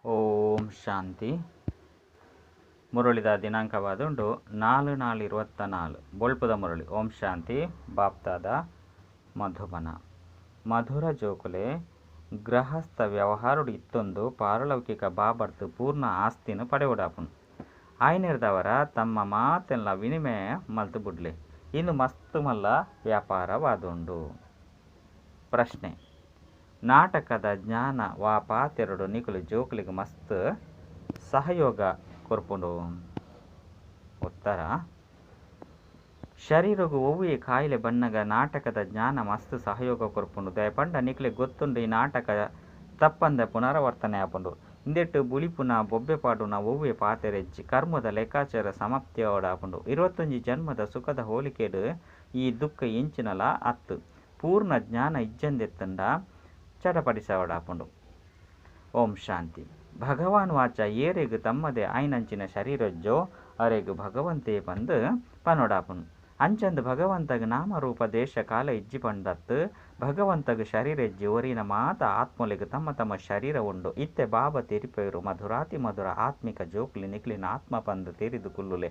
ಓಂ ಶಾಂತಿ. ಮುರಳಿದ ದಿನಾಂಕವಾದುಂಡು 4/4/24. ಬೊಳ್ಪುದ ಮುರಳಿ. ಓಂ ಶಾಂತಿ. ಬಾಪ್ತಾದ ಮಧುಬನ. ಮಧುರ ಜೋಕುಲೆ ಗೃಹಸ್ಥ ವ್ಯವಹಾರಡು ಇತ್ತೊಂದು ಪಾರಲೌಕಿಕ ಬಾಬರ್ತು ಪೂರ್ಣ ಆಸ್ತಿನ ಪಡೆಯುಡಾಪುನು. ಆಯ್ನೆರ್ದವರ ತಮ್ಮ ಮಾತೆಲ್ಲ ವಿನಿಮಯ ಮಲ್ತು ಬುಡ್ಲೆ. ಇಂದು ಮಸ್ತು ಮಲ್ಲ ವ್ಯಾಪಾರವಾದುಂಡು. ಪ್ರಶ್ನೆ: ನಾಟಕದ ಜ್ಞಾನ ವಾ ಪಾತೆರಡು ನಿಕುಲು ಜೋಕುಲಿಗೆ ಮಸ್ತ್ ಸಹಯೋಗ ಕೊರ್ಪುಂಡು? ಉತ್ತರ: ಶರೀರಗು ಒವ್ವೆ ಕಾಯಿಲೆ ಬನ್ನಗ ನಾಟಕದ ಜ್ಞಾನ ಮಸ್ತ್ ಸಹಯೋಗ ಕೊರ್ಪುಂಡು. ದಯಪಂಡ ನಿಕುಲೆ ಗೊತ್ತುಂಡು ಈ ನಾಟಕ ತಪ್ಪಂದೆ ಪುನರಾವರ್ತನೆ ಆಪುಂಡು. ಇಂದೆಟ್ಟು ಬುಳಿಪುನ ಬೊಬ್ಬೆ ಪಾಡುನ ಒವ್ವೆ ಪಾತೆರೆಜ್ಜಿ. ಕರ್ಮದ ಲೆಕ್ಕಾಚಾರ ಸಮಾಪ್ತಿಯಾವಡಾಪುಂಡು. 21 ಜನ್ಮದ ಸುಖದ ಹೋಲಿಕೆಡು ಈ ದುಃಖ ಎಂಚಿನಲ ಅತ್ತು. ಪೂರ್ಣ ಜ್ಞಾನ ಇಜ್ಜಂದೆತ್ತಂಡ ಚಟಪಡಿಸವಡಾಪುಂಡು. ಓಂ ಶಾಂತಿ. ಭಗವಾನ್ ವಾಚ ಏರೆಗ್ ತಮ್ಮದೆ ಆಯ್ನಂಚಿನ ಶರೀರಜ್ಜೋ ಅರೆಗ್ ಭಗವಂತೆ ಪಂದ್ ಪನೊಡಾಪುನು. ಅಂಚಂದ್ ಭಗವಂತಗ್ ನಾಮರೂಪ ದೇಶ ಕಾಲ ಇಜ್ಜಿ ಪಂಡತ್ತು. ಭಗವಂತಗ್ ಶರೀರಜ್ಜಿ ಒರಿನ ಮಾತ ಆತ್ಮಲೆಗ್ ತಮ್ಮ ತಮ್ಮ ಶರೀರ ಉಂಡು. ಇತ್ತೆ ಬಾಬಾ ತೆರಿಪೆರು ಮಧುರಾತಿ ಮಧುರ ಆತ್ಮಿಕ ಜೋಕ್ಲಿ ನಿಕ್ಲಿನ ಆತ್ಮ ಪಂದ್ ತೆರಿದು ಕುಲ್ಲುಲೆ.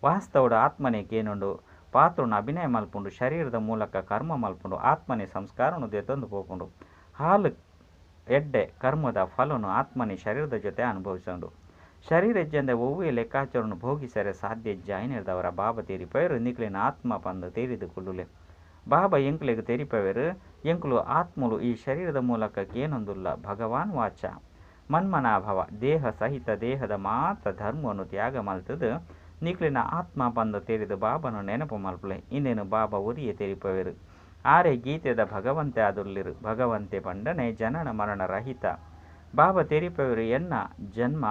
ವಾಸ್ತವಡು ಆತ್ಮನೆ ಕೇನುಂಡು. ಪಾತ್ರನ ಅಭಿನಯ ಮಲ್ಪುಂಡು. ಶರೀರದ ಮೂಲಕ ಕರ್ಮ ಮಲ್ಪುಂಡು. ಆತ್ಮನೆ ಸಂಸ್ಕಾರನು ದೆತೊಂದು ಪೋಪುಂಡು. ಹಾಲು ಎಡ್ಡೆ ಕರ್ಮದ ಫಲನು ಆತ್ಮನೆ ಶರೀರದ ಜೊತೆ ಅನುಭವಿಸೋಡು. ಶರೀರಜ್ಜಂದೆ ಒವ್ವೆ ಲೆಕ್ಕಾಚಾರನು ಭೋಗಿಸರೆ ಸಾಧ್ಯ ಜಾಯಿನಿರ್ದವರ ಬಾಬಾ ತೆರಿಪೆರು ನಿಕ್ಲಿನ ಆತ್ಮ ಪಂದು ತೆರಿದು ಕುಲ್ಲುಲೆ. ಬಾಬಾ ಎಂಕ್ಲೆಗ್ ತೆರಿಪೆರು ಎಂಕ್ಲು ಆತ್ಮಲು ಈ ಶರೀರದ ಮೂಲಕ ಕೇನೊಂದುಲ್ಲ. ಭಗವಾನ್ ವಾಚ ಮನ್ಮನಾಭವ ದೇಹ ಸಹಿತ ದೇಹದ ಮಾತ ಧರ್ಮವನ್ನು ತ್ಯಾಗ ಮಲ್ತದು ನಿಕ್ಲಿನ ಆತ್ಮ ಪಂದು ತೆರಿದು ಬಾಬನು ನೆನಪು ಮಲ್ಪುಲೆ. ಇಂದೇನು ಬಾಬಾ ಒರಿಯೆ ತೆರಿಪೆರು. ಆರೆ ಗೀತೆದ ಭಗವಂತೆ ಆದುಲ್ಲಿರು. ಭಗವಂತೆ ಪಂಡನೆ ಜನನ ಮರಣ ರಹಿತ. ಬಾಬಾ ತೆರಿಪೆರು ಎನ್ನ ಜನ್ಮ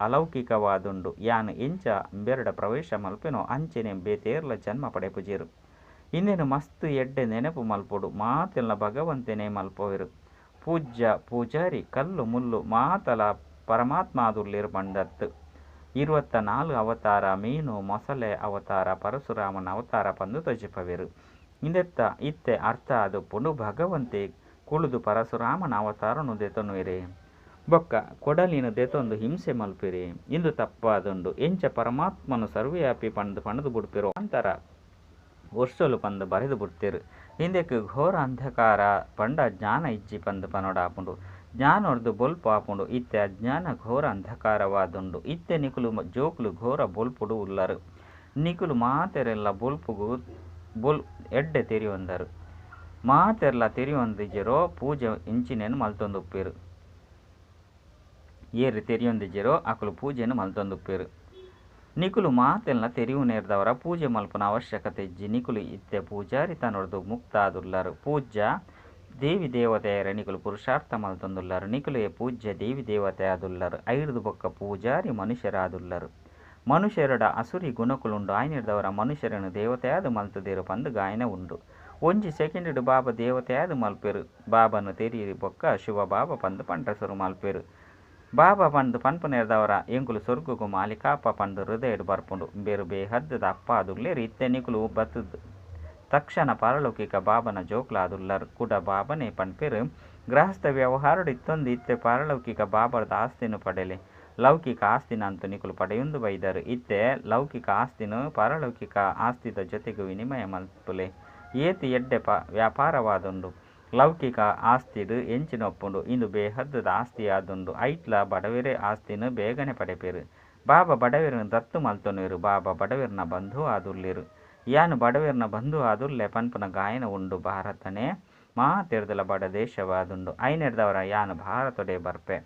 ಅಲೌಕಿಕವಾದುಂಡು. ಯಾನು ಎಂಚ ಬೆರಡ ಪ್ರವೇಶ ಮಲ್ಪೆನೋ ಅಂಚೆನೆ ಬೇತೇರ್ಲ ಜನ್ಮ ಪಡೆಪುಜೇರು. ಇಂದೇನು ಮಸ್ತ್ ಎಡ್ಡೆ ನೆನಪು ಮಲ್ಪೊಡು. ಮಾತೆಲ್ಲ ಭಗವಂತನೇ ಮಲ್ಪವೆರು. ಪೂಜ್ಯ ಪೂಜಾರಿ ಕಲ್ಲು ಮುಲ್ಲು ಮಾತಲ ಪರಮಾತ್ಮ ಆದುಲ್ಲಿರು ಪಂಡತ್ತು. 24 ಅವತಾರ ಮೀನು ಮೊಸಳೆ ಅವತಾರ ಪರಶುರಾಮನ ಅವತಾರ ಪಂದು ತೋಜಿಪವೆರು. ಇಂದೆತ್ತ ಇತ್ತೆ ಅರ್ಥ ಆದುಪ್ಪುಂಡು ಭಗವಂತೆ ಕುಳುದು ಪರಶುರಾಮನ ಅವತಾರನು ದೆತೊನುವೆರೆ. ಬೊಕ್ಕ ಕೊಡಲಿನ ದೆತೊಂದು ಹಿಂಸೆ ಮಲ್ಪಿರಿ. ಇಂದು ತಪ್ಪಾದುಂಡು. ಎಂಚ ಪರಮಾತ್ಮನು ಸರ್ವವ್ಯಾಪಿ ಪಂದು ಪಣದು ಬುಡ್ಪಿರೋ ಅಂತರ ವರ್ಷಲು ಪಂದು ಬರೆದು ಬುಡ್ತೇರು. ಇಂದಕ್ಕೆ ಘೋರ ಅಂಧಕಾರ ಪಂಡ ಜ್ಞಾನ ಇಜ್ಜಿ ಪಂದು ಪನೊಡಾಪುಂಡು. ಜ್ಞಾನೊರ್ದು ಬೊಲ್ಪು ಆಪುಂಡು. ಇತ್ತೆ ಅಜ್ಞಾನ ಘೋರ ಅಂಧಕಾರವಾದುಂಡು. ಇತ್ತೆ ನಿಕುಲು ಜೋಕುಲು ಘೋರ ಬೊಲ್ಪುಡು ಉಲ್ಲರು. ನಿಕುಲು ಮಾತೆರೆಲ್ಲ ಬೊಲ್ಪುಗು ಬೊಲ್ ಎಡ್ಡೆ ತೆರಿಯೊಂದರು. ಮಾತೆರ್ಲ ತೆರಿಯೊಂದಿಜೆರೋ ಪೂಜೆ ಇಂಚಿನೇನು ಮಲ್ತೊಂದುಪ್ಪೇರು. ಏರು ತೆರಿಯೊಂದಿಜೆರೋ ಅಕುಲು ಪೂಜೆನು ಮಲ್ತೊಂದುಪ್ಪೇರು. ನಿಕುಲು ಮಾತೆಲ್ಲ ತೆರಿಯುನೇರ್ದವರ ಪೂಜೆ ಮಲ್ಪನ ಅವಶ್ಯಕತೆ ಇಜ್ಜಿ. ನಿಕುಲು ಇತ್ತೆ ಪೂಜಾರಿ ತನ್ನೊರ್ದು ಮುಕ್ತ ಆದುಲ್ಲರು. ಪೂಜ್ಯ ದೇವಿ ದೇವತೆಯರ ನಿಕುಲು ಪುರುಷಾರ್ಥ ಮಲ್ತೊಂದುಲ್ಲರು. ನಿಕುಲು ಪೂಜ್ಯ ದೇವಿ ದೇವತೆ ಆದುಲ್ಲರು. ಐರ್ದು ಬೊಕ್ಕ ಪೂಜಾರಿ ಮನುಷ್ಯರಾದುಲ್ಲರು. ಮನುಷ್ಯರಡ ಅಸುರಿ ಗುಣಕುಲುಂಡು. ಆಯ್ನಿರ್ದವರ ಮನುಷ್ಯರನ್ನು ದೇವತೆಯಾದ ಮಲ್ತದೇರು ಪಂದು ಗಾಯನ ಉಂಡು. ಒಂಜಿ ಸೆಕೆಂಡ್ ಬಾಬಾ ದೇವತೆಯಾದ ಮಲ್ಪೆರು. ಬಾಬನು ತೆರಿಯಿರಿ ಬೊಕ್ಕ ಶಿವ ಬಾಬಾ ಪಂದು ಪಂಟ ಸುರು ಮಲ್ಪೆರು. ಬಾಬಾ ಪಂದು ಪನ್ಪುನೇರ್ದವರ ಎಂಕುಲು ಸ್ವರ್ಗಕ್ಕೂ ಮಾಲಿಕಾಪ ಪಂದು ಹೃದಯಡ್ ಬರ್ಪುಂಡು. ಬೇರು ಬೇಹದ್ದದ ಅಪ್ಪ ಆದುಲ್ಲೇರು. ಇತ್ತೆ ನಿಕುಲು ಬತ್ತದ್ ತಕ್ಷಣ ಪಾರಲೌಕಿಕ ಬಾಬನ ಜೋಕ್ಲಾದುಲ್ಲರು. ಕೂಡ ಬಾಬನೇ ಪನ್ಪೆರು. ಗೃಹಸ್ಥ ವ್ಯವಹಾರಡು ಇತ್ತೊಂದು ಇತ್ತೆ ಪಾರಲೌಕಿಕ ಬಾಬರದ ಆಸ್ತಿನ ಪಡೆಲೆ. ಲೌಕಿಕ ಆಸ್ತಿನ ಅಂತೂ ನಿಕುಲು ಪಡೆಯೊಂದು ಬೈದರು. ಇತ್ತೆ ಲೌಕಿಕ ಆಸ್ತಿನ ಪಾರಲೌಕಿಕ ಆಸ್ತಿದ ಜೊತೆಗೆ ವಿನಿಮಯ ಮಲ್ಪುಲೆ. ಏತು ಎಡ್ಡೆ ವ್ಯಾಪಾರವಾದುಂಡು. ಲೌಕಿಕ ಆಸ್ತಿಡು ಎಂಚಿನ ಒಪ್ಪುಂಡು. ಇಂದು ಬೇಹದ್ದದ ಆಸ್ತಿ ಆದುಂಡು. ಐಟ್ಲ ಬಡವೆರೆ ಆಸ್ತಿನ ಬೇಗನೆ ಪಡೆಪೇರು. ಬಾಬಾ ಬಡವೆರನ ದತ್ತು ಮಲ್ತೊನುವೆರು. ಬಾಬಾ ಬಡವೆರನ ಬಂಧು ಆದುಲ್ಲೇರು. ಯಾನು ಬಡವೆರನ ಬಂಧು ಆದುಲ್ಲೆ ಪನ್ಪುನ ಗಾಯನ ಉಂಡು. ಭಾರತನೇ ಮಾತೆರ್ದಲ ಬಡ ದೇಶವಾದುಂಡು. ಐನೆರ್ದವರ ಯಾನು ಭಾರತೊಡೆ ಬರ್ಪೆ.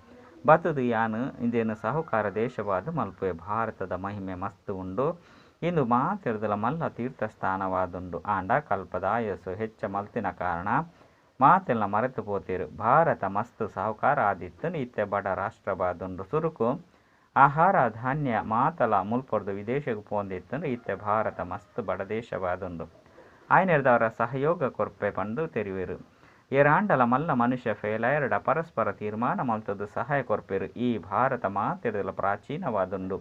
ಬತ್ತದು ಯಾನು ಇಂದೇನು ಸಾಹುಕಾರ ದೇಶವಾದ ಮಲ್ಪುವೆ. ಭಾರತದ ಮಹಿಮೆ ಮಸ್ತ್ ಉಂಡು. ಇಂದು ಮಾತೆರ್ದಲ ಮಲ್ಲ ತೀರ್ಥಸ್ಥಾನವಾದುಂಡು. ಆಂಡ ಕಲ್ಪದ ಆಯಸ್ಸು ಹೆಚ್ಚ ಮಲ್ತಿನ ಕಾರಣ ಮಾತೆಲ್ಲ ಮರೆತು ಪೋತೇರು. ಭಾರತ ಮಸ್ತ್ ಸಾಹುಕಾರ ಆದಿತ್ತು. ಇತ್ತೆ ಬಡ ರಾಷ್ಟ್ರವಾದುಂಡು. ಸುರುಕು ಆಹಾರ ಧಾನ್ಯ ಮಾತಲ ಮುಲ್ಪೊರ್ದು ವಿದೇಶಕ್ಕೆ ಪೋಂದಿತ್ತು. ಇತ್ತೆ ಭಾರತ ಮಸ್ತ್ ಬಡ ದೇಶವಾದುಂಡು. ಆಯ್ನೆರ್ದವರ ಸಹಯೋಗ ಕೊರ್ಪೆ ಪಂದು ತೆರಿವೆರು. ಏರಾಂಡಲ ಮಲ್ಲ ಮನುಷ್ಯ ಫೇಲಾಯರ್ಡ ಪರಸ್ಪರ ತೀರ್ಮಾನ ಮಲ್ತದು ಸಹಾಯ ಕೊರ್ಪೆರು. ಈ ಭಾರತ ಮಾತೆರ್ದಲ ಪ್ರಾಚೀನವಾದುಂಡು.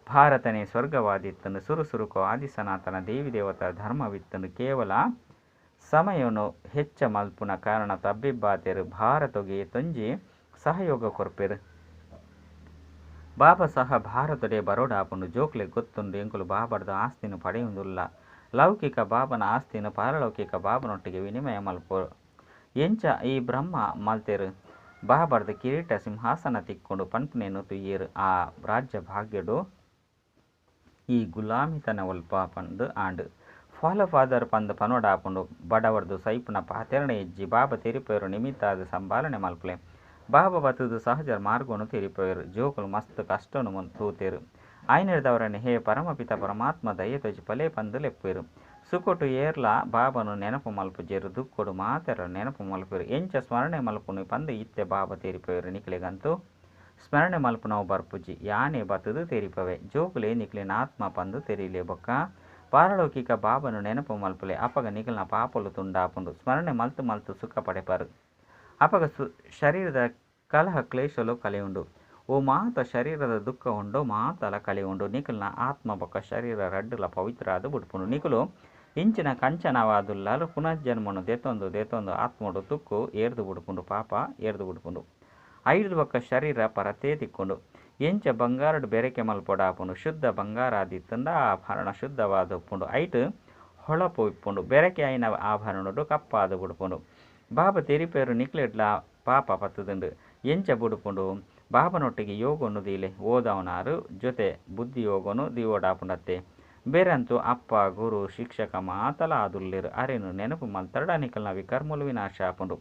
ಭಾರತನೇ ಸ್ವರ್ಗವಾದಿತ್ತನು. ಸುರು ಸುರುಕು ಆದಿ ಸನಾತನ ದೇವಿ ದೇವತಾ ಧರ್ಮವಿತ್ತನು. ಕೇವಲ ಸಮಯನು ಹೆಚ್ಚ ಮಲ್ಪುನ ಕಾರಣ ತಬ್ಬಿಬ್ಬಾತೆರು. ಭಾರತಗೆ ತೊಂಜಿ ಸಹಯೋಗ ಕೊರ್ಪೆರ್. ಬಾಬಾ ಸಹ ಭಾರತೊಡೇ ಬರೊಡಾಪುಂಡು. ಜೋಕುಲೆಗ್ ಗೊತ್ತುಂಡು, ಎಂಕುಲು ಬಾಬಾಡ್ದ್ ಆಸ್ತಿನ್ ಪಡೆಯೊಂದುಲ್ಲ. ಲೌಕಿಕ ಬಾಬನ ಆಸ್ತಿನ್ ಪಾರಲೌಕಿಕ ಬಾಬನೊಟ್ಟಿಗೆ ವಿನಿಮಯ ಮಲ್ಪುವರ್. ಎಂಚ ಈ ಬ್ರಹ್ಮ ಮಲ್ತೆರ್. ಬಾಬಾಡ್ದ್ ಕಿರೀಟ, ಸಿಂಹಾಸನ ತಿಕ್ಕುಂಡು ಪನ್ಪುನೆನ್ ತೂಯೆರ್. ಆ ರಾಜ್ಯ-ಭಾಗ್ಯೊಡು ಈ ಗುಲಾಮಿತನ ಒಲ್ಪ ಪಂದ್ ಆಂಡ್. ಫಾಲೋ ಫಾದರ್ ಪಂದ್ ಪನೊಡಾಪುಂಡು. ಬಡವರ್ದ್ ಸೈಪುನ ಪಾತೆರನೇ ಇಜ್ಜಿ. ಬಾಬಾ ತೆರಿಪಾಯೆರ್ ನಿಮಿತ್ತ ಆದ್ ಸಂಭಾಲನೆ ಮಲ್ಪುಲೆ. ಬಾಬಾ ಬತ್ತುದು ಸಹಜ ಮಾರ್ಗವನ್ನು ತೆರಿಪಾಯೆರ್. ಜೋಕುಲು ಮಸ್ತ್ ಕಷ್ಟೊನು ತೂತೆರ್. ಆಯಿನೆಡ್ದಾವರನೇ ಹೇ ಪರಮಪಿತ ಪರಮಾತ್ಮ ದಯೆ ತೋಜಿಪಾಲೆ ಪಂದ್ ಲೆಪ್ಪುವೆರ್. ಸುಖೊಟು ಏರ್ಲಾ ಬಾಬಾನ ನೆನಪು ಮಲ್ಪುಜೆರ್. ದುಃಖೊಡು ಮಾತೆರ್ಲಾ ನೆನಪು ಮಲ್ಪುವೆರ್. ಎಂಚ ಸ್ಮರಣೆ ಮಲ್ಪುನಿ ಪಂದ್ ಇತ್ತೆ ಬಾಬಾ ತೆರಿಪಾಯೆರ್. ನಿಕಲೆಗಂತೂ ಸ್ಮರಣೆ ಮಲ್ಪುನವು ಬರ್ಪುಜಿ. ಯಾನೇ ಬತ್ತುದು ತೆರಿಪಾವೆ. ಜೋಕುಲೇ ನಿಕಲೆನ್ ಆತ್ಮ ಪಂದ್ ತೆರಿಲೆ ಬೊಕ್ಕ ಪಾರಲೌಕಿಕ ಬಾಬಾನ ನೆನಪು ಮಲ್ಪುಲೆ. ಅಪಗ ನಿಕಲ್ನ ಪಾಪಲು ತುಂಡಾಪುಂಡು. ಸ್ಮರಣೆ ಮಲ್ತ್-ಮಲ್ತ್ ಸುಖ ಪಡೆಪರ್. ಅಪಗ ಶರೀರದ ಕಲಹ ಕ್ಲೇಶಲು ಕಳೆಯುಂಡು. ಓ ಮಾತ ಶರೀರದ ದುಃಖ ಉಂಡೋ ಮಾತಲ ಕಳೆಯುಂಡು. ನಿಕಲ್ನ ಆತ್ಮ ಬೊಕ್ಕ ಶರೀರ ರಡ್ಡುಲ ಪವಿತ್ರ ಆದ್ ಬುಡ್ಪುಂಡು. ನಿಕುಲು ಇಂಚಿನ ಕಂಚನವಾದುಲ್ಲಾರ್ ಪುನರ್ಜನ್ಮನು ದೆತೊಂದು ದೆತೊಂದು ಆತ್ಮಡು ತುಕ್ಕು ಏರ್ದು ಬುಡ್ಪುಂಡು ಪಾಪ ಏರ್ದು ಬುಡ್ಪುಂಡು. ಐಡ್ದ್ ಬೊಕ್ಕ ಶರೀರ ಪರತೇ ತಿಕ್ಕುಂಡು. ಎಂಚ ಬಂಗಾರಡ್ ಬೆರಕೆ ಮಲ್ಪೊಡಾಪುಂಡು. ಶುದ್ಧ ಬಂಗಾರ ಆದಿತ್ತುಂಡ ಆಭರಣ ಶುದ್ಧವಾದ್ ಉಪ್ಪುಂಡು. ಐಟ್ ಹೊಳಪು ಇಪ್ಪುಂಡು. ಬೆರಕೆ ಆಯಿನ ಆಭರಣಡು ಕಪ್ಪಾದ್ ಬುಡ್ಪುಂಡು. ಬಾಬಾ ತೆರಿಪೆರ್ ನಿಕ್ಲೆಡ್ಲಾ ಪಾಪ ಪತ್ತುದುಂಡು. ಎಂಚ ಬುಡ್ಪುಂಡು. ಬಾಬನೊಟ್ಟಿಗೆ ಯೋಗನು ದೀಲೆ. ಓದಾವನಾರ್ ಜೊತೆ ಬುದ್ಧಿ ಯೋಗನು ದೀವೊಡಾಪುಂಡತ್ತೆ. ಬೇರಂತೂ ಅಪ್ಪ, ಗುರು, ಶಿಕ್ಷಕ ಮಾತಲಾ ಆದುಲ್ಲೆರ್. ಅರೆನ್ ನೆನಪು ಮಲ್ತರ್ಡ ನಿಕಲ್ನ ವಿಕರ್ಮಲು ವಿನಾಶ ಆಪುಂಡು.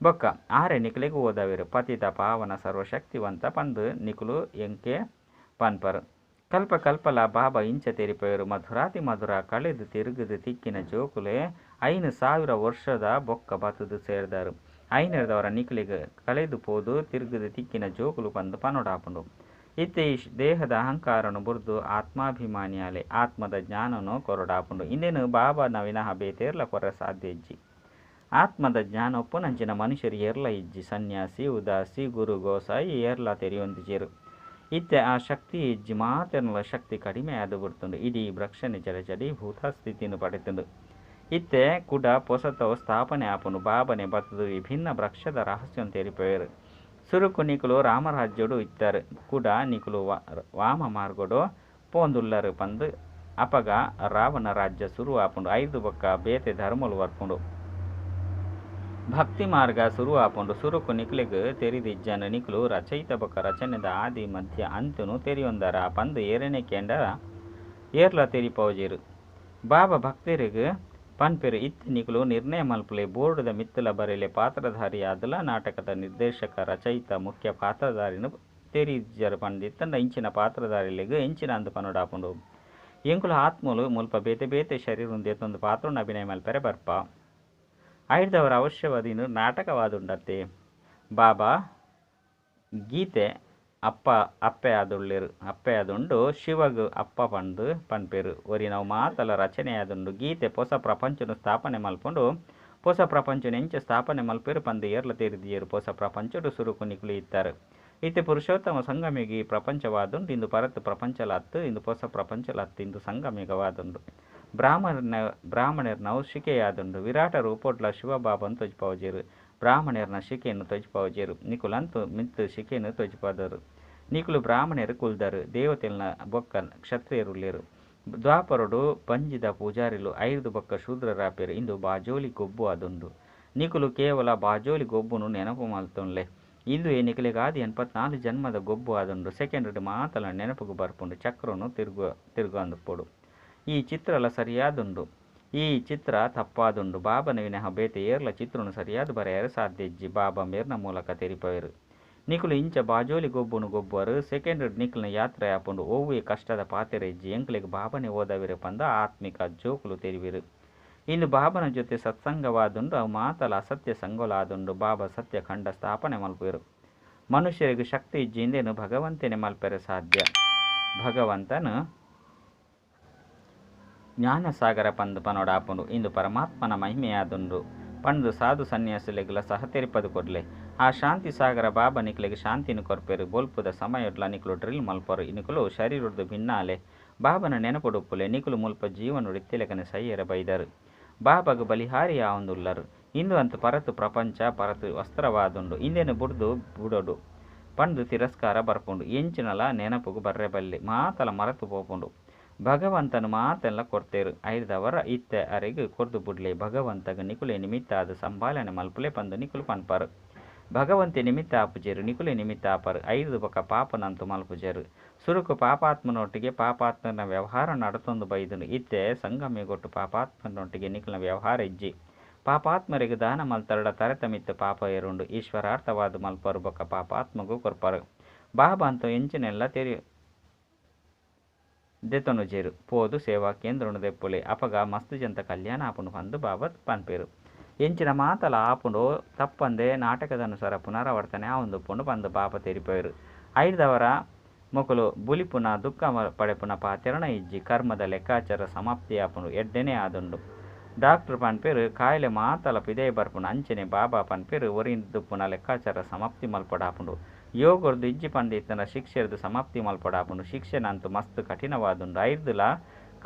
ಬೊಕ್ಕ ಆರೇ ನಿಕಲೆಗ್ ಓದಾವೆರ್. ಪತಿತ ಪಾವನ ಸರ್ವಶಕ್ತಿವಂತ ಪಂದ್ ನಿಕುಲು ಎಂಕೆ ಪನ್ಪರ್. ಕಲ್ಪ-ಕಲ್ಪಲಾ ಬಾಬಾ ಇಂಚ ತೆರಿಪಾವೆರ್. ಮಧುರಾತಿ ಮಧುರ ಕಳೆದ್ ತಿರುಗುದು ತಿಕ್ಕಿನ ಜೋಕುಲೇ 5000 ವರ್ಷದ ಬೊಕ್ಕ ಬತ್ತುದು ಸೇರ್ದರ್. ಆಯಿನೆಡ್ದಾವರ ನಿಕಲೆಗ್ ಕಳೆದು ಪೋದು ತಿರುಗುದು ತಿಕ್ಕಿನ ಜೋಕುಲು ಪಂದ್ ಪನೊಡಾಪುಂಡು. ಇತ್ತೆ ಈ ದೇಹದ ಅಹಂಕಾರನ್ ಬುಡ್ದು ಆತ್ಮಾಭಿಮಾನಿ ಆಲೆ. ಆತ್ಮದ ಜ್ಞಾನನು ಕೊರೊಡಾಪುಂಡು. ಇಂದೆನ್ ಬಾಬಾನ ವಿನಃ ಬೇತೆ ಏರ್ಲಾ ಕೊರ್ರೆ ಸಾಧ್ಯ ಇಜ್ಜಿ. ಆತ್ಮದ ಜ್ಞಾನ ಉಪ್ಪುನಂಚಿನ ಮನುಷ್ಯರು ಏರ್ಲಾ ಇಜ್ಜಿ. ಸನ್ಯಾಸಿ, ಉದಾಸಿ, ಗುರು, ಗೋಸಾಯಿ ಏರ್ಲಾ ತೆರಿಯೊಂದಿಜೆರ್. ಇತ್ತೆ ಆ ಶಕ್ತಿಯೇ ಇಜ್ಜಿ. ಮಾತೆರ್ನಲ ಶಕ್ತಿ ಕಡಿಮೆ ಆದ್ ಬುಡ್ತುಂಡು. ಇಡೀ ವೃಕ್ಷನೇ ಜಡ ಜಡೀಭೂತ ಸ್ಥಿತಿನ್ ಪಡೆತುಂಡು. ಇತ್ತೆ ಕುಡ ಪೊಸತವು ಸ್ಥಾಪನೆ ಆಪುಂಡು. ಬಾಬಾನೇ ಬತ್ತುದು ವಿಭಿನ್ನ ವೃಕ್ಷದ ರಹಸ್ಯನ್ ತೆರಿಪಾವೆರ್. ಸುರುಕು ನಿಕುಲು ರಾಮರಾಜ್ಯೊಡು ಇತ್ತರ್. ಕುಡ ನಿಕುಲು ವಾಮ ಮಾರ್ಗಡ್ ಪೋವೊಂದುಲ್ಲರ್ ಪಂದ್ ಅಪಗ ರಾವಣ ರಾಜ್ಯ ಸುರು ಆಪುಂಡು. ಐಡ್ದ್ ಬೊಕ್ಕ ಬೇತೆ ಧರ್ಮಲು ಬರ್ಪುಂಡು. ಭಕ್ತಿ ಮಾರ್ಗ ಸುರು ಆಪುಂಡು. ಸುರುಕು ನಿಕಲೆಗ್ ತೆರಿದಿಜ್ಜಾಂಡ್. ನಿಕುಲು ರಚಯಿತ ಬೊಕ್ಕ ರಚನೆದ ಆದಿ, ಮಧ್ಯ, ಅಂತ್ಯನು ತೆರಿಯೊಂದರಾ ಪಂದ್ ಏರೆನೇ ಕೇಂಡಲ ಏರ್ಲಾ ತೆರಿಪಾವುಜೆರ್. ಬಾಬಾ ಭಕ್ತೆರೆಗ್ ಪನ್ಪೆರ್ ಇತ್ತೆ ನಿಕುಲು ನಿರ್ಣಯ ಮಲ್ಪುಲೆ. ಬೋರ್ಡುದ ಮಿತ್ತುಲಾ ಬರೆಲೆ ಪಾತ್ರಧಾರಿ ಆದುಲಾ ನಾಟಕದ ನಿರ್ದೇಶಕ, ರಚಯಿತ, ಮುಖ್ಯ ಪಾತ್ರಧಾರಿನ್ ತೆರಿಯುಜರ್ ಪಂದಿತ್ತುಂಡ ಇಂಚಿನ ಪಾತ್ರಧಾರಿಲೆಗ್ ಎಂಚಿನಾಂದ್ ಪನೊಡಾಪುಂಡು. ಎಂಕುಲು ಆತ್ಮಲು ಮುಲ್ಪ ಬೇತೆ-ಬೇತೆ ಶರೀರನ್ ದೆತೊಂದು ಪಾತ್ರನ್ ಅಭಿನಯ ಮಲ್ಪೆರೆ ಬರ್ಪ. ಐಡ್ದಾವರ ಅವಶ್ಯವಾದ್ ಇಂದು ನಾಟಕವಾದುಂಡತ್ತೆ. ಬಾಬಾ ಗೀತೆ ಅಪ್ಪ ಅಪ್ಪೆ ಆದುಲ್ಲೆರ್. ಅಪ್ಪೆ ಆದುಂಡು ಶಿವಗ್ ಅಪ್ಪ ಪಂದ್ ಪನ್ಪೆರ್. ಒರಿನವು ಮಾತಲ ರಚನೆ ಆದುಂಡು. ಗೀತೆ ಪೊಸ ಪ್ರಪಂಚನ್ ಸ್ಥಾಪನೆ ಮಲ್ಪುಂಡು. ಪೊಸ ಪ್ರಪಂಚನ್ ಎಂಚ ಸ್ಥಾಪನೆ ಮಲ್ಪುವೆರ್ ಪಂದ್ ಏರ್ಲಾ ತೆರಿದಿಜೆರ್. ಪೊಸ ಪ್ರಪಂಚಡ್ ಸುರುಕು ನಿಕುಲು ಇತ್ತರ್. ಇತ್ತೆ ಪುರುಷೋತ್ತಮ ಸಂಗಮಯುಗಿ ಈ ಪ್ರಪಂಚವಾದುಂಡು. ಇಂದು ಪರತ್ ಪ್ರಪಂಚಲ ಅತ್ತ್ ಇಂದು ಪೊಸ ಪ್ರಪಂಚಲ ಅತ್ತ್ ಇಂದು ಸಂಗಮಯುಗವಾದುಂಡು. ಬ್ರಾಹ್ಮಣೆರ್ನವು ಶಿಕೆಯಾದುಂಡು. ವಿರಾಟ ರೂಪೊಡ್ಲಾ ಶಿವಬಾಬಾನ್ ತೋಜಿಪಾವುಜೆರ್. ಬ್ರಾಹ್ಮಣೆರ್ನ ಶಿಕೆನ್ ತೋಜಿಪಾವುಜೆರ್. ನಿಕುಲಂತೂ ಮಿತ್ತ್ ಶಿಕೆನ್ ತೋಜಿಪಾದರ್. ನಿಕುಲು ಬ್ರಾಹ್ಮಣೆರ್ ಕುಲ್ದರ್. ದೇವತೆಲ್ನ ಬೊಕ್ಕ ಕ್ಷತ್ರಿಯೆರುಲ್ಲೆರ್. ದ್ವಾಪರೊಡು ಬಂಜಿದ ಪೂಜಾರಿಲು ಐಡ್ದ್ ಬೊಕ್ಕ ಶೂದ್ರರಾಪೆರ್. ಇಂದು ಬಾಜೋಲಿ ಗೊಬ್ಬು ಆದುಂಡು. ನಿಕುಲು ಕೇವಲ ಬಾಜೋಲಿ ಗೊಬ್ಬುನು ನೆನಪು ಮಲ್ತೊನ್ಲೆ. ಇಂದುವೇ ನಿಕಲೆಗಾದ್ ಎಣ್ಪತ್ನಾಲ್ ಜನ್ಮದ ಗೊಬ್ಬು ಆದುಂಡು. ಸೆಕೆಂಡ್ ಡ್ ಮಾತಲ ನೆನಪುಗು ಬರ್ಪುಂಡು. ಚಕ್ರನ್ ತಿರುಗಾವೊಂದಿಪ್ಪೊಡು. ಈ ಚಿತ್ರಲ ಸರಿಯಾದುಂಡು. ಈ ಚಿತ್ರ ತಪ್ಪಾದುಂಡು. ಬಾಬಾನ ವಿನಃ ಬೇತೆ ಏರ್ಲಾ ಚಿತ್ರನ್ ಸರಿಯಾದ್ ಬರೆಯೆರೆ ಸಾಧ್ಯ ಇಜ್ಜಿ. ಬಾಬಾ ಮೇರ್ನ ಮೂಲಕ ತೆರಿಪಾವೆರ್. ನಿಕುಲು ಇಂಚ ಬಾಜೋಲಿ ಗೊಬ್ಬುನು ಗೊಬ್ಬುವರ್. ಸೆಕೆಂಡ್ ಡ್ ನಿಕಲ್ನ ಯಾತ್ರೆ ಆಪುಂಡು. ಒವ್ವೇ ಕಷ್ಟದ ಪಾತೆರ ಇಜ್ಜಿ. ಎಂಕಲೆಗ್ ಬಾಬಾನೇ ಓದಾವೆರ್ ಪಂದ್ ಆತ್ಮಿಕ ಜೋಕುಲು ತೆರಿವೆರ್. ಇಂದು ಬಾಬಾನ ಜೊತೆ ಸತ್ಸಂಗವಾದುಂಡು. ಅವು ಮಾತಲ ಅಸತ್ಯ ಸಂಗಲಾದುಂಡು. ಬಾಬಾ ಸತ್ಯ ಖಂಡ ಸ್ಥಾಪನೆ ಮಲ್ಪುವೆರ್. ಮನುಷ್ಯರಿಗೆ ಶಕ್ತಿ ಇಜ್ಜಿ. ಇಂದೆನ್ ಭಗವಂತನೇ ಮಲ್ಪೆರೆ ಸಾಧ್ಯ. ಭಗವಂತನ್ ಜ್ಞಾನಸಾಗರ ಪಂದ್ ಪನೊಡಾಪುಂಡು. ಇಂದು ಪರಮಾತ್ಮನ ಮಹಿಮೆಯಾದುಂಡು ಪಂದ್ ಸಾಧು ಸನ್ಯಾಸಿಲೆಗ್ಲಾ ಸಹ ತೆರಿಪಾದ್ ಕೊರ್ಲೆ. ಆ ಶಾಂತಿ ಸಾಗರ ಬಾಬಾ ನಿಕಲೆಗ್ ಶಾಂತಿನ್ ಕೊರ್ಪೆರ್. ಬೊಲ್ಪುದ ಸಮಯಡ್ಲಾ ನಿಕುಲು ಡ್ರಿಲ್ ಮಲ್ಪುವರ್. ನಿಕುಲು ಶರೀರಡ್ದ್ ಭಿನ್ನ ಆಲೆ. ಬಾಬಾನ ನೆನಪುಡು ಉಪ್ಪುಲೆ. ನಿಕುಲು ಮುಲ್ಪ ಜೀವನೊಡು ಇತ್ತಿಲೆಕನೆ ಸೈಯೆರೆ ಬೈದರ್. ಬಾಬಾಗ್ ಬಲಿಹಾರಿ ಆವೊಂದುಲ್ಲರ್. ಇಂದು ಅಂತ್ ಪರತ್ ಪ್ರಪಂಚ, ಪರತ್ ವಸ್ತ್ರವಾದುಂಡು. ಇಂದೆನ್ ಬುಡ್ದು ಬುಡೊಡು ಪಂದ್ ತಿರಸ್ಕಾರ ಬರ್ಪುಂಡು. ಎಂಚಿನಲ ನೆನಪುಗು ಬರ್ರೆ ಬಲ್ಲಿ. ಮಾತಲ ಮರತ್ ಪೋಪುಂಡು. ಭಗವಂತನ್ ಮಾತೆನ್ಲ ಕೊರ್ತೆರ್. ಐರ್ದಾವರ ಇತ್ತೆ ಅರೆಗ್ ಕೊರ್ದು ಬುಡ್ಲೆ. ಭಗವಂತಗ್ ನಿಕುಲೇ ನಿಮಿತ್ತ ಆದ್ ಸಂಭಾಲನೆ ಮಲ್ಪುಲೆ ಪಂದ್ ನಿಕುಲು ಪನ್ಪರ್. ಭಗವಂತೆ ನಿಮಿತ್ತ ಆಪುಜೆರ್. ನಿಕುಲೇ ನಿಮಿತ್ತ ಆಪರ್. ಐರ್ದ್ ಬೊಕ್ಕ ಪಾಪನ್ ಅಂತೂ ಮಲ್ಪುಜೆರ್. ಸುರುಕು ಪಾಪಾತ್ಮನೊಟ್ಟಿಗೆ ಪಾಪಾತ್ಮನ ವ್ಯವಹಾರ ನಡತೊಂದು ಬೈದುಂಡು. ಇತ್ತೆ ಸಂಗಮಯುಗಟ್ ಪಾಪಾತ್ಮನೊಟ್ಟಿಗೆ ನಿಕಲ್ನ ವ್ಯವಹಾರ ಇಜ್ಜಿ. ಪಾಪಾತ್ಮರೆಗ್ ದಾನ ಮಲ್ತರ್ಡ ತರೆತ ಮಿತ್ತ್ ಪಾಪ ಏರುಂಡು. ಈಶ್ವರಾರ್ಥವಾದ್ ಮಲ್ಪರ್ ಬೊಕ್ಕ ಪಾಪಾತ್ಮಗ್ ಕೊರ್ಪರ್. ಬಾಬಾ ಅಂತೂ ಎಂಚಿನೆನ್ಲ ದೆತೊನುಜೆರ್. ಪೋದು ಸೇವಾಕೇಂದ್ರನ್ ದೆಪ್ಪುಲೆ. ಅಪಗ ಮಸ್ತ್ ಜನತ ಕಲ್ಯಾಣ ಆಪುಂಡು ಪಂದ್ ಬಾಬಾ ಪನ್ಪೆರ್. ಎಂಚಿನ ಮಾತಲ ಆಪುಂಡು ತಪ್ಪಂದೆ ನಾಟಕದ ಅನುಸಾರ ಪುನರಾವರ್ತನೆ ಆವೊಂದುಪ್ಪುಂಡು ಪಂದ್ ಬಾಬಾ ತೆರಿಪಾಯೆರ್. ಐರ್ದಾವರ ಮೊಕುಲು ಬುಲಿಪುನ ದುಃಖ ಪಡೆಪುನ ಪಾತೆರನ ಇಜ್ಜಿ. ಕರ್ಮದ ಲೆಕ್ಕಾಚಾರ ಸಮಾಪ್ತಿ ಆಪುಂಡು. ಎಡ್ಡೆನೇ ಆದುಂಡು. ಡಾಕ್ಟರ್ ಪನ್ಪೆರ್ ಕಾಯಿಲೆ ಮಾತಲ ಪಿದಯಿ ಬರ್ಪುಂಡು. ಅಂಚನೆ ಬಾಬಾ ಪನ್ಪೆರ್ ಒರಿದುಪ್ಪುನ ಲೆಕ್ಕಾಚಾರ ಸಮಾಪ್ತಿ ಮಲ್ಪೊಡಾಪುಂಡು. ಯೋಗರ್ದು ಇಜ್ಜಿ ಪಂದ್ ಇತ್ತ್ಂಡ ಶಿಕ್ಷೆರ್ದ್ ಸಮಾಪ್ತಿ ಮಲ್ಪೊಡಾಪುಂಡು. ಶಿಕ್ಷೆನ ಅಂತೂ ಮಸ್ತ್ ಕಠಿಣವಾದುಂಡು. ಐರ್ದಲ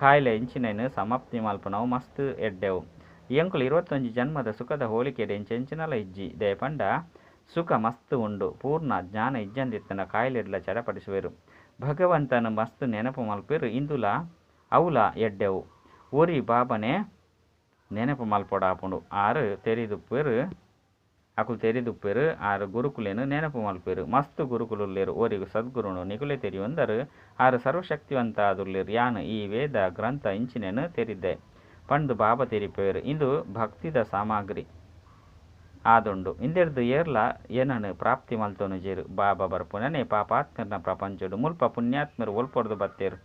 ಕಾಯಿಲೆ ಇಂಚಿನೆನ್ ಸಮಾಪ್ತಿ ಮಲ್ಪುನವು ಮಸ್ತ್ ಎಡ್ಡೆವು. ಎಂಕುಲು 21 ಜನ್ಮದ ಸುಖದ ಹೋಲಿಕೆಡ್ ಎಂಚೆಂಚಿನಲ ಇಜ್ಜಿ. ದಾಯೆ ಪಂಡ ಸುಖ ಮಸ್ತ್ ಉಂಡು. ಪೂರ್ಣ ಜ್ಞಾನ ಇಜ್ಜಂದಿತ್ತ್ಂಡ ಕಾಯಿಲೆಡ್ಲ ಚಡಪಡಿಸುವೆರ್. ಭಗವಂತನ ಮಸ್ತ್ ನೆನಪು ಮಲ್ಪೆರ್. ಇಂದುಲ ಅವುಲ ಎಡ್ಡೆವು. ಒರಿ ಬಾಬನೆ ನೆನಪು ಮಲ್ಪೊಡಾಪುಂಡು. ಆರ್ ತೆರಿದುಪ್ಪೆರ್, ಅಕುಲು ತೆರಿದುಪ್ಪೆರ್. ಆರ್ ಗುರುಕುಲೆನ್ ನೆನಪು ಮಲ್ಪೆರ್. ಮಸ್ತ್ ಗುರುಕುಲುಲ್ಲೆರ್. ಒರಿ ಸದ್ಗುರುನು ನಿಕುಲೇ ತೆರಿಯೊಂದರ್. ಆರ್ ಸರ್ವಶಕ್ತಿವಂತ ಆದುಲ್ಲೆರ್. ಯಾನ್ ಈ ವೇದ ಗ್ರಂಥ ಇಂಚಿನೆನ್ ತೆರಿದೆ ಪಂದ್ ಬಾಬಾ ತೆರಿಪಾಯೆರ್. ಇಂದು ಭಕ್ತಿದ ಸಾಮಗ್ರಿ ಆದುಂಡು. ಇಂದೆರ್ದ್ ಏರ್ಲ ಎನನ್ ಪ್ರಾಪ್ತಿ ಮಲ್ತೊನುಜೆರ್. ಬಾಬಾ ಬರ್ಪುನನೇ ಪಾಪಾತ್ಮೆರ್ನ ಪ್ರಪಂಚಡ್. ಮುಲ್ಪ ಪುಣ್ಯಾತ್ಮೆರ್ ಒಲ್ಪೊರ್ದು ಬತ್ತೆರ್.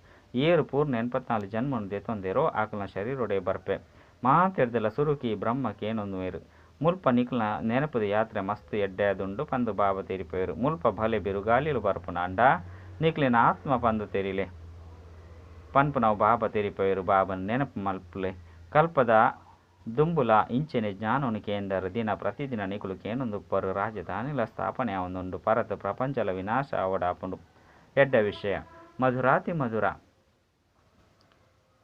ಏರ್ ಪೂರ್ಣ 84 ಜನ್ಮನ್ ದೆತೊಂದೇರೋ ಅಕಲ್ನ ಶರೀರಡೇ ಬರ್ಪೆ. ಮಾತೆರ್ದಲ ಸುರುಕು ಈ ಬ್ರಹ್ಮ ಕೇನೊನುವೆರ್. ಮುಲ್ಪ ನಿಕಲ್ನ ನೆನಪುದ ಯಾತ್ರೆ ಮಸ್ತ್ ಎಡ್ಡೆ ಆದುಂಡು ಪಂದ್ ಬಾಬಾ ತೆರಿಪಾಯೆರ್. ಮುಲ್ಪ ಬಲೆ ಬಿರುಗಾಳಿಲು ಬರ್ಪುಂಡು. ಆಂಡ ನಿಕ್ಲೆನ ಆತ್ಮ ಪಂದ್ ತೆರಿಲೆ ಪನ್ಪುನವು ಬಾಬಾ ತೆರಿಪಾಯೆರ್. ಬಾಬನ್ ನೆನಪು ಮಲ್ಪುಲೆ. ಕಲ್ಪದ ದುಂಬುಲ ಇಂಚೆನೆ ಜ್ಞಾನನ್ ಕೇಂದರ್. ದಿನ ಪ್ರತಿದಿನ ನಿಕುಲು ಕೇನೊಂದುಪ್ಪರ್. ರಾಜಧಾನಿಲ ಸ್ಥಾಪನೆ ಆವೊಂದುಂಡು. ಪರತ್ ಪ್ರಪಂಚಲ ವಿನಾಶ ಆವೊಡಾಪುಂಡು. ಎಡ್ಡೆ ವಿಷಯ. ಮಧುರಾತಿ ಮಧುರ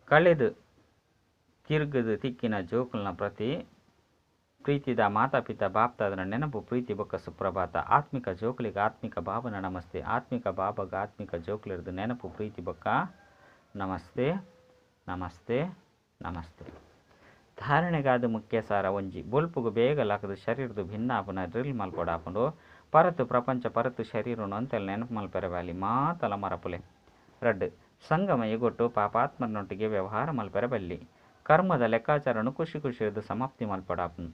ಕಳೆದ್ ತಿರ್ಗ್ದ್ ತಿಕ್ಕಿನ ಜೋಕುಲ್ನ ಪ್ರತಿ ಪ್ರೀತಿದ ಮಾತಾ ಪಿತಾ ಬಾಪ್ದಾದನ ನೆನಪು ಪ್ರೀತಿ ಬೊಕ್ಕ ಸುಪ್ರಭಾತ. ಆತ್ಮಿಕ ಜೋಕುಲೆಗ್ ಆತ್ಮಿಕ ಬಾಬನ ನಮಸ್ತೆ. ಆತ್ಮಿಕ ಬಾಬಾಗ್ ಆತ್ಮಿಕ ಜೋಕುಲೆರ್ದ್ ನೆನಪು ಪ್ರೀತಿ ಬೊಕ್ಕ ನಮಸ್ತೆ ನಮಸ್ತೆ ನಮಸ್ತೆ. ಧಾರಣೆಗಾದ ಮುಖ್ಯ ಸಾರ ಒಂಜಿ ಬೊಲ್ಪುಗು ಬೇಗ ಲಕದ ಶರೀರದ ಭಿನ್ನ ಆಪುನ ಡ್ರಿಲ್ ಮಲ್ಪೊಡಾಪುಂಡು. ಪರತ್ ಪ್ರಪಂಚ ಪರತ್ ಶರೀರನು ಅಂತೆಲ್ಲ ನೆನಪು ಮಲ್ಪೆರೆ ಬಾಲಿ ಮಾತಲ ಮರಪುಲೆ. ರಡ್ಡ್ ಸಂಗಮ ಯುಗೊಟ್ಟು ಪಾಪಾತ್ಮನೊಟ್ಟಿಗೆ ವ್ಯವಹಾರ ಮಲ್ಪೆರೆ ಬಲ್ಲಿ. ಕರ್ಮದ ಲೆಕ್ಕಾಚಾರನು ಖುಷಿ ಖುಷಿರ್ದ್ ಸಮಾಪ್ತಿ ಮಲ್ಪೊಡಾಪುಂಡು.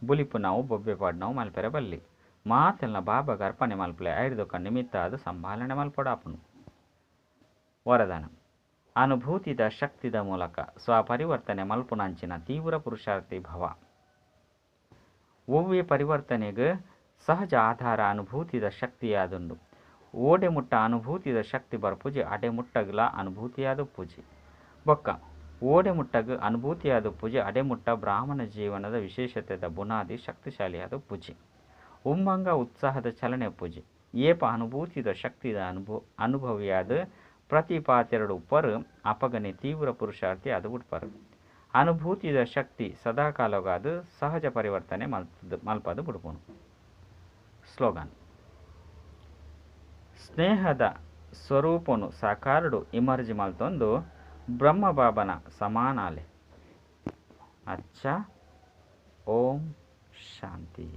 ಬುಲಿಪುನವು ಬೊಬ್ಬೆ ಪಾಡ್ನವು ಮಲ್ಪೆರೆ ಬಲ್ಲಿ. ಮಾತೆಲ್ಲ ಬಾಬಾಗ್ ಅರ್ಪಣೆ ಮಲ್ಪುಲೆ. ಐರ್ದೊಕ ನಿಮಿತ್ತ ಆದ್ ಸಂಭಾಲನೆ ಮಲ್ಪೊಡಾಪುಂಡು. ವರದಾನ ಅನುಭೂತಿದ ಶಕ್ತಿದ ಮೂಲಕ ಸ್ವಪರಿವರ್ತನೆ ಮಲ್ಪುನಂಚಿನ ತೀವ್ರ ಪುರುಷಾರ್ಥಿ ಭವ. ಒವ್ವೇ ಪರಿವರ್ತನೆಗ್ ಸಹಜ ಆಧಾರ ಅನುಭೂತಿದ ಶಕ್ತಿಯಾದುಂಡು. ಓಡೆ ಮುಟ್ಟ ಅನುಭೂತಿದ ಶಕ್ತಿ ಬರ್ಪುಜಿ ಅಡೆ ಮುಟ್ಟಗ್ಲ ಅನುಭೂತಿಯಾದ ಪೂಜೆ. ಬೊಕ್ಕ ಓಡೆ ಮುಟ್ಟಗ್ ಅನುಭೂತಿಯಾದ ಪೂಜೆ ಅಡೆ ಮುಟ್ಟ ಬ್ರಾಹ್ಮಣ ಜೀವನದ ವಿಶೇಷತೆದ ಬುನಾದಿ ಶಕ್ತಿಶಾಲಿಯಾದ ಪೂಜೆ. ಉಮ್ಮಂಗ ಉತ್ಸಾಹದ ಚಲನೆ ಪೂಜೆ. ಏಪ ಅನುಭೂತಿದ ಶಕ್ತಿದ ಅನುಭವಿಯಾದ ಪ್ರತಿಪಾತೆರಡು ಉಪ್ಪರು ಅಪಗನೆ ತೀವ್ರ ಪುರುಷಾರ್ಥಿ ಅದು ಉಡ್ಪರು. ಅನುಭೂತಿದ ಶಕ್ತಿ ಸದಾಕಾಲಗಾದ ಸಹಜ ಪರಿವರ್ತನೆ ಮಲ್ಪದು ಬಿಡ್ಪುನು. ಸ್ಲೋಗನ್ ಸ್ನೇಹದ ಸ್ವರೂಪನು ಸಾಕಾರಡು ಇಮರ್ಜಿ ಮಲ್ತೊಂದು ಬ್ರಹ್ಮ ಬಾಬನ ಸಮಾನಾಲೆ. ಅಚ್ಚ ಓಂ ಶಾಂತಿ.